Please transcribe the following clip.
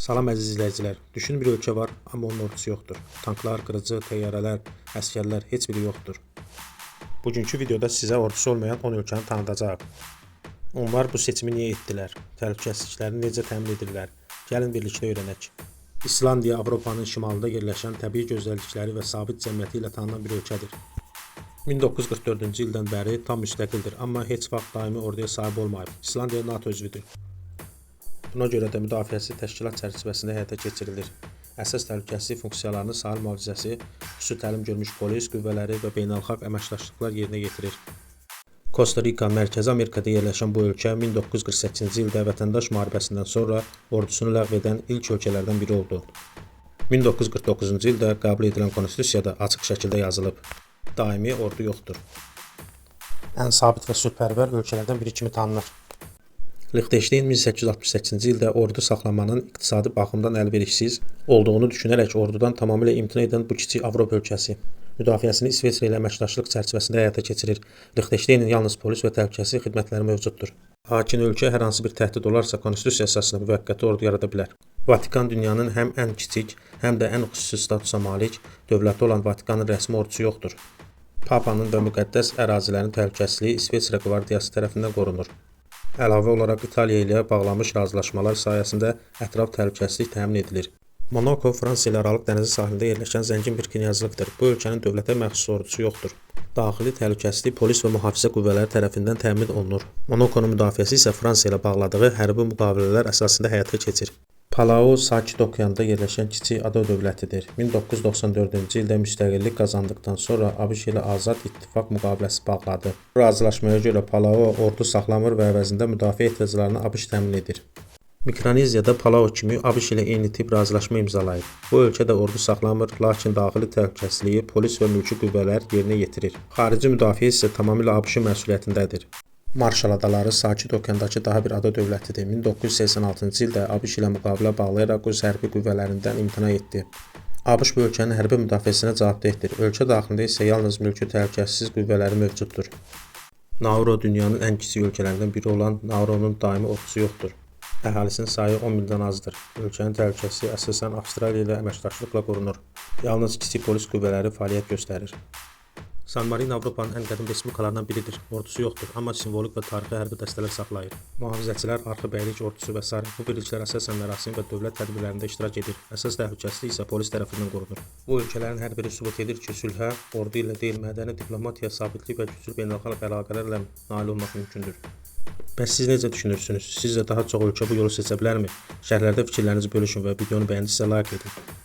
Salam əziz izləyicilər. Düşün bir ölkə var, amma onun ordusu yoxdur. Tanklar, qırıcı, təyyarələr, əsgərlər heç biri yoxdur. Bugünkü videoda sizə ordusu olmayan 10 ölkəni tanıdacağıq. Onlar bu seçimi niyə etdilər? Təhlükəsizliklərini necə təmin edirlər? Gəlin birlikdə öyrənək. İslandiya Avropanın şimalında yerləşən təbii gözəllikləri və sabit cəmiyyəti ilə tanınan bir ölkədir. 1944-cü ildən bəri tam müstəqildir, amma heç vaxt daimi orduya sahib olmayıb. İslandiya NATO üzvüdür. Buna görə də müdafiəsi təşkilat çərçivəsində həyata keçirilir. Əsas təhlükəsizlik funksiyalarını sahil mühafizəsi, xüsusi təlim görmüş polis qüvvələri və beynəlxalq əməkdaşlıqlar yerinə yetirir. Kosta Rika Mərkəzi Amerikada yerləşən bu ölkə 1948-ci ildə vətəndaş müharibəsindən sonra ordusunu ləğv edən ilk ölkələrdən biri oldu. 1949-cu ildə qəbul edilən konstitusiyada açıq şəkildə yazılıb: Daimi ordu yoxdur. Ən sabit və sülhpərvər ölkələrdən biri kimi tanınır. Lixtenşteyn 1868-ci ildə ordu saxlamanın iqtisadi baxımdan əlverişsiz olduğunu düşünərək ordudan tamamilə imtina edən bu kiçik Avropa ölkəsi müdafiəsini İsveçrə ilə əməkdaşlıq çərçivəsində həyata keçirir. Lixtenşteynin yalnız polis və təhlükəsizlik xidmətləri mövcuddur. Lakin ölkə hər hansı bir təhdid olarsa konstitusiya əsasında müvəqqəti ordu yarada bilər. Vatikan dünyanın həm ən kiçik, həm də ən xüsusi statusa malik dövləti olan Vatikanın rəsmi ordusu yoxdur. Papanın və müqəddəs ərazilərin təhlükəsizliyi İsveçrə qvardiyası tərəfindən qorunur. Əlavə olaraq İtaliya ilə bağlanmış razılaşmalar sayəsində ətraf təhlükəsizlik təmin edilir. Monako Fransa ilə Aralıq dənizi sahilində yerləşən zəngin bir knyazlıqdır. Bu ölkənin dövlətə məxsus ordusu yoxdur. Daxili təhlükəsizlik polis və mühafizə qüvvələri tərəfindən təmin olunur. Monakonun müdafiəsi isə Fransa ilə bağladığı hərbi müqavilələr əsasında həyata keçir. Palau Sakit Okeanda yerləşən kiçik ada dövlətidir. 1994-cü ildə müstəqillik qazandıqdan sonra ABŞ ilə azad ittifaq müqaviləsi bağladı. Bu razılaşmaya görə Palau ordu saxlamır və əvəzində müdafiə ehtiyaclarını ABŞ təmin edir. Mikroneziyada Palau kimi ABŞ ilə eyni tip razılaşma imzalayıb. Bu ölkə də ordu saxlamır, lakin daxili təhlükəsizliyi polis və mülki qüvvələr yerinə yetirir. Xarici müdafiə isə tamamilə ABŞ-ın məsuliyyətindədir. Marşal Adaları Sakit Okeandakı daha bir ada dövlətidir. 1986-cı ildə ABŞ ilə müqavilə bağlayaraq öz hərbi qüvvələrindən imtina etdi. ABŞ bu ölkənin hərbi müdafiəsinə cavabdehdir. Ölkə daxilində isə yalnız mülki təhlükəsizlik qüvvələri mövcuddur. Nauru dünyanın ən kiçik ölkələrindən biri olan Naurunun daimi ordusu yoxdur. Əhalisinin sayı 10 mindən azdır. Ölkənin təhlükəsizliyi əsasən Avstraliya ilə əməkdaşlıqla qorunur. Yalnız kiçik polis qüvvələri fəaliyyət göstərir. San Marino Avropanın ən qədim respublikalarından biridir. Ordusu yoxdur, amma simvolik və tarixi hərbi dəstələr saxlayır. Mühafizəçilər, arxa bəylik ordusu və sair bu birliklər əsasən mərasim və dövlət tədbirlərində iştirak edir. Əsas təhlükəsizlik isə polis tərəfindən qorunur. Bu ölkələrin hər biri sübut edir ki, sülhə ordu ilə deyil, mədəni diplomatiya, sabitlik və güclü beynəlxalq əlaqələrlə nail olmaq mümkündür. Bəs siz necə düşünürsünüz? Sizcə daha çox ölkə bu yolu seçə bilərmi? Şərhlərdə fikirlərinizi bölüşün və videonu bəyəndinizsə like edin.